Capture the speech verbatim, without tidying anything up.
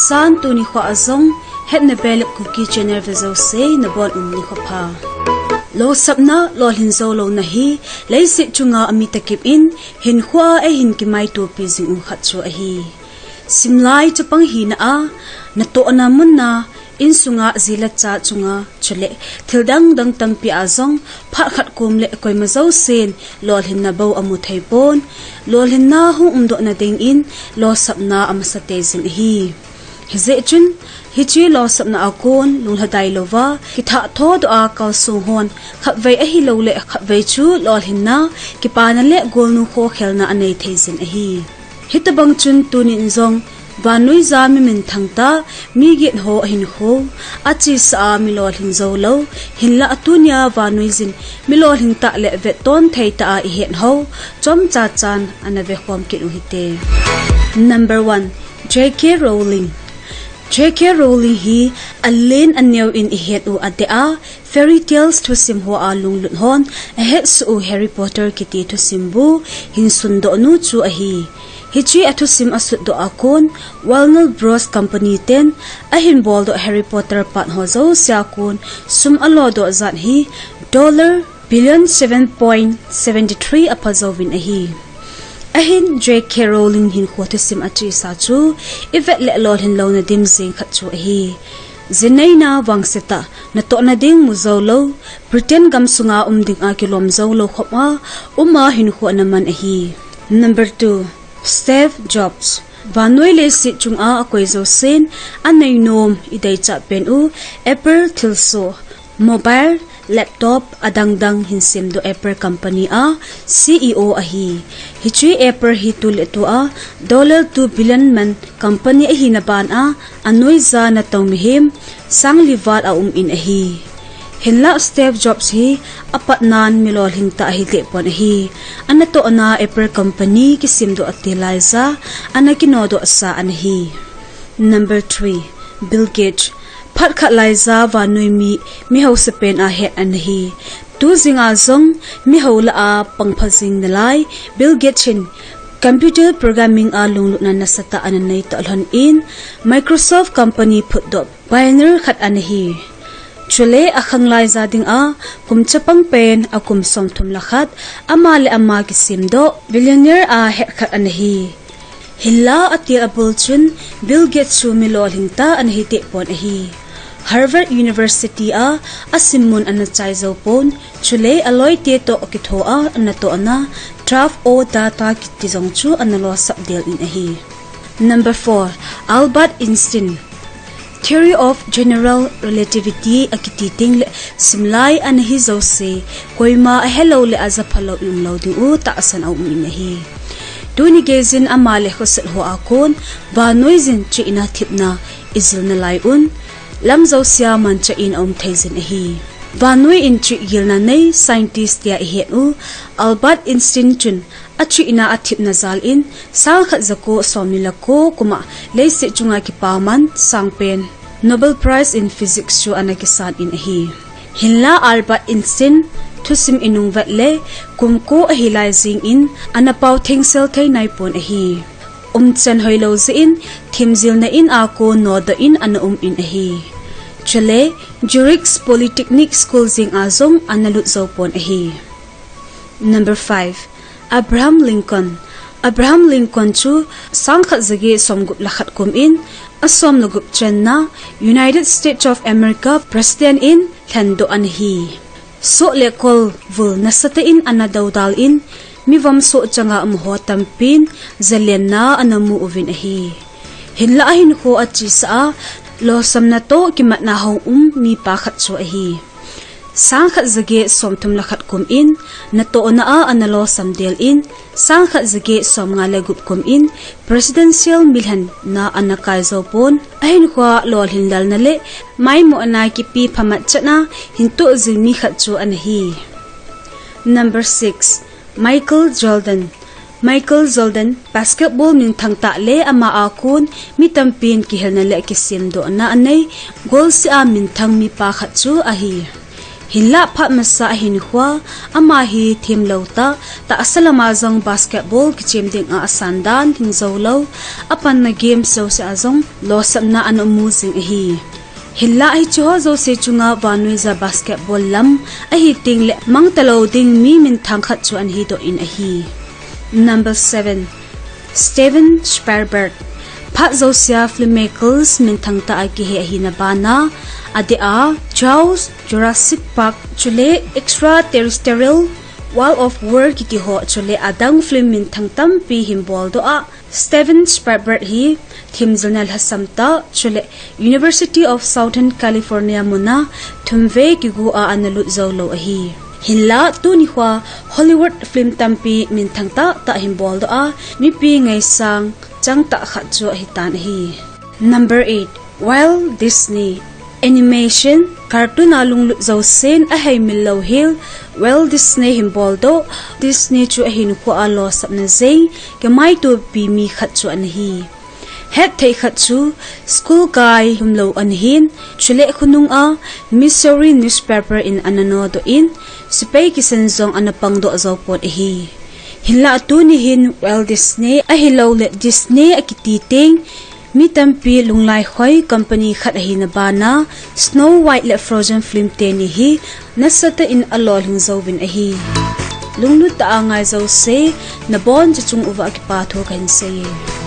Chan tuni khoa jong, hetna belep Kuki channel ve jouse nabonun nikho pha. Losapna, lolhin jou louna hi, leiset chunga mi takip in, hinkhoa eihin kimaitopi jing u khat chu ahi. Simlai chapang hina a, natohna munna, insunga ji le cha chunga, chule thil dangdang tampi a jong, phat khat kom le koima jousen, lolhinna bou amu thei pon, lolhinna hung umdohna dingin, losapna amasa tei jin ahi. Hijeh chun, hiche losapna a kon, lunglhadai louva, kithahthodoh a kalsong hon, khatvei ahilou le khatvei chu lolhinna, kipana le golnu khokhelna anei thei jin ahi. Hitobang chun tunin jong, vannoija mi minthang tah, mi gin ho ahinkho, achesa a mi lolhin jou lou, hinlah tunia vannoiyin, mi lolhin tah le vetton thei tah a ihet ho, chomcha chan ana vekhom kit u hite. Number one, J K Rowling. J K Rowling hi alen aneo in ihet u adeh a, fairy tales thusim hoa lunglut hon ahetsoh u Harry Potter kiti thusim bu hin sundoh nu chu ahi. Hiche a thusim asutdoh a kon, Warner Bros Company ten ahin boldoh Harry Potter part ho jousea kon, sum alodoh jat hi dollar billion seven point seven three apha jouvin ahi. Ahin J K Rowling hinkho thusim achesa chu, ivet le lolhin louna dim jeng khat chu ahi. Jinei na vangse tah, natohna ding mu jou lou, Britain gamsunga um dinga kilom jou lou khop a, um a hinkho ana man ahi. Number two, Steve Jobs. Vannoi leiset chunga akoi jousen, aneinom ideichat pen u, Apple thilsoh, mobile, laptop, adangdang hin semdoh Apple company a C E O ahi. Hiche Apple hi tuletua dollar two billion man company ahina bana, anoija natong mihem sang li val aum in ahi. Hinlah Steve Jobs hi apatnan mi lolhin tah ahi deh pon ahi. Anatohna Apple company kisemdoh ati laija, ana kinodoh sa ana hi. Number three, Bill Gates. Phat khat laija vannoi mi, mi hausa pen ahet ana hi. Tu jinga jong, mi hou lah a pangpha jing nalai, Bill Gates hin computer programming a lunglutna nasatah ana nei toh lhon in, Microsoft company phutdoh pioneer khat ana hi. Chule akhang laija dinga, kum chapang pen akum somthum le khat, ama le ama kisemdoh, billionaire ahet khat ana hi. Hinlah atil abul chun Bill Gates chu mi lolhin tah ana hi deh pon ahi. Harvard University a asim mun ana chai jou pon, chule aloite toh kithoa anatohna twelve O data kiti jong chu ana losap del in ahi. Number four, Albert Einstein. Theory of General Relativity akiti teng le simlai ana hi jouse, koima ahelou le ajaphalou i umlou ding u tahsan aum in ahi. Tuni geijin ama le khoset hoa kon, vannoiyin chihna thepna ijil nalai un, lam jousea manchah in aum thei jin ahi. Vannoi in chihgilna nei scientist tia ihet u, Albert Einstein chun achihna athepna jal in, sangkhat jako somni le ko kuma leiset chunga kipaman sangpen Nobel Prize in Physics chu ana kisan in ahi. Hinlah Albert Einstein thusim inung vet le, kum ko ahi lai jingin ana pao thengsel thei naipon ahi. Umchan hoilou jeh in, themjilna in a kon nodoh in ana um in ahi. Chule, Zurich Polytechnic School jeng a jong ana lut jou pon ahi. Number five, Abraham Lincoln. Abraham Lincoln chu sangkhat jaget somgup le khat kum in, asom le gup channa United States of America President in lhendoh ana hi. Soh le kol vul nasatah in ana doudal in, mi vomsoh changa umho tampin jalenna ana mu uvin ahi. Hinlah ahinkho achesa a, lolhinna toh kimatna hung um mipa khat chu ahi. Sangkhat jaget somthum le khat kum in, natohna a ana lolhin del in, sangkhat jaget somnga le gup kum in, Presidential milhenna ana kai jou pon, ahinkhoa lolhin lalna le maimohna kipe phamat chatna hin toh jing mi khat chu ana hi. Number six, Michael Jordan. Michael Jordan, basketball minthang tah le ama a kon mi tampin kihilna le kisemdohna anei, golseh a minthang mipa khat chu ahi. Hinlah phat masa ahin khua, ama hi themlou tah, tahsa lama jong basketball kichem dinga asan dan hing jou lou, apanna games jouse a jong losapna ana mu jing ahi. Hinlah hiche ho jouse chunga vannoija basketball lam ahi tengle mang talou ding mi minthang khat chu ana hidoh in ahi. Number seven, Steven Spielberg. Phat jousea filmmakers minthang tah a kihe ahina bana, adeh a Jaws, Jurassic Park, chule Extraterrestrial, World of War kiti ho, chule adang film minthang tampi hin boldoh a, Steven Spielberg hi themjilna lhasam tah, chule University of Southern California muna thumvei kigu a ana lut jou lou ahi. Hinlah tuni khoa Hollywood film tampi minthang tahtah hin boldoh a, mipi ngaisang changtah khat chu ahitan ahi. Number eight, Walt Disney. Animation, cartoon a lunglut jousen aheimil louhel Walt Disney hin boldoh. Disney chu ahinkhoa losapna jeng kimaitopi mi khat chu ana hi. Hetthei khat chu school kai lhumlou ana hin, chule khonunga Missouri newspaper in ana nodoh in, sepai kisan jong ana pangdoh jou pon ahi. Hinlah tuni hin Walt Disney ahiloule Disney akiti teng, mi tampi lunglai khoi company khat ahina bana, Snow White le Frozen film teni hi nasatah in alolhing jouvin ahi. Lunglut tah a ngai jouse, nabonchauva chung uva kipa thu kahin seiye.